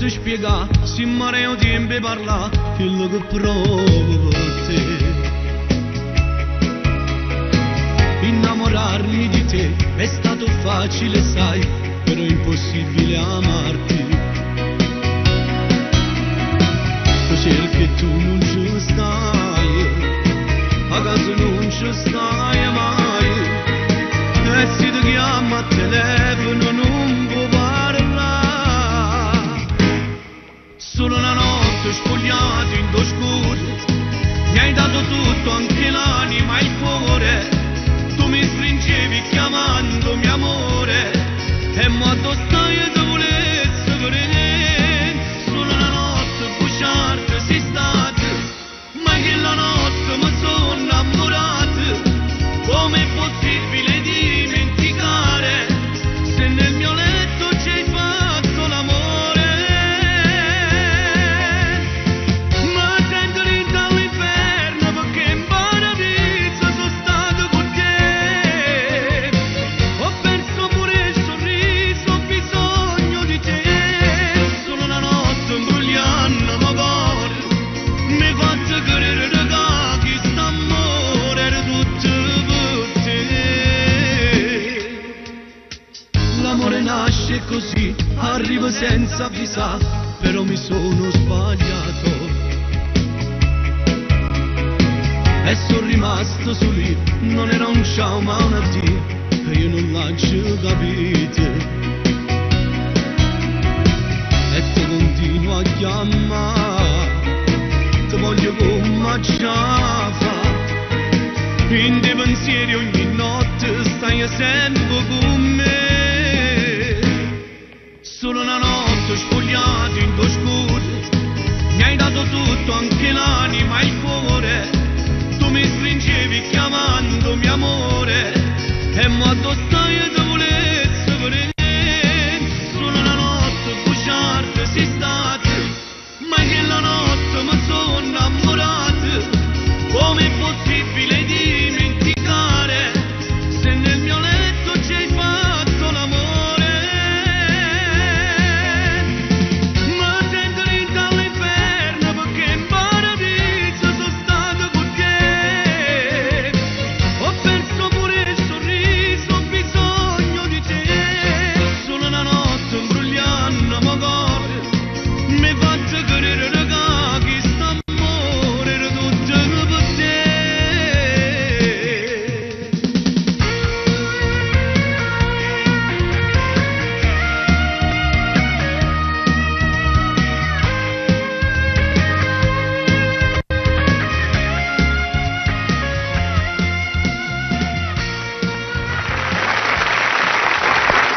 Sapesse spiegà, si mare 'o tiempo 'e parlà, chello che provo per te. Innamorarmi di te è stato facile, sai, però è impossibile amarti. Ti cerco e tu nun ce staje, a casa nun ce staje maje. E si ti chiamo a telefono nun può parlà. Solo una notte spogliato in do scuro, mi hai dato tutto, anche l'anima e il cuore. Tu mi stringevi chiamandomi amore, e mo addo staje te vulesse vedere. Solo una notte bugiarda sei stata, ma chella notte mi sono innamorato. Com'è possibile dimenticare se nel mio letto ci hai fatto l'amore? Ma sento dentro all'inferno perché in paradiso sono stato con te. Ho perso pure il sorriso, ho bisogno di te. Solo una notte imbrogliando ma cuore mi fatto credere che questo amore era tutto per te. L'amore nasce così, arriva senza avvisare, però mi sono sbagliato. E sono rimasto solo io, non era un ciao ma un addio, e io non l'ho capito. E ti continuo a chiamare, ti voglio come già fa. In dei pensieri ogni notte stai sempre con me. Solo una notte spogliato in tuo scuro, mi hai dato tutto, anche l'anima e il cuore. Tu mi stringevi chiamandomi amore, e mo addo stai te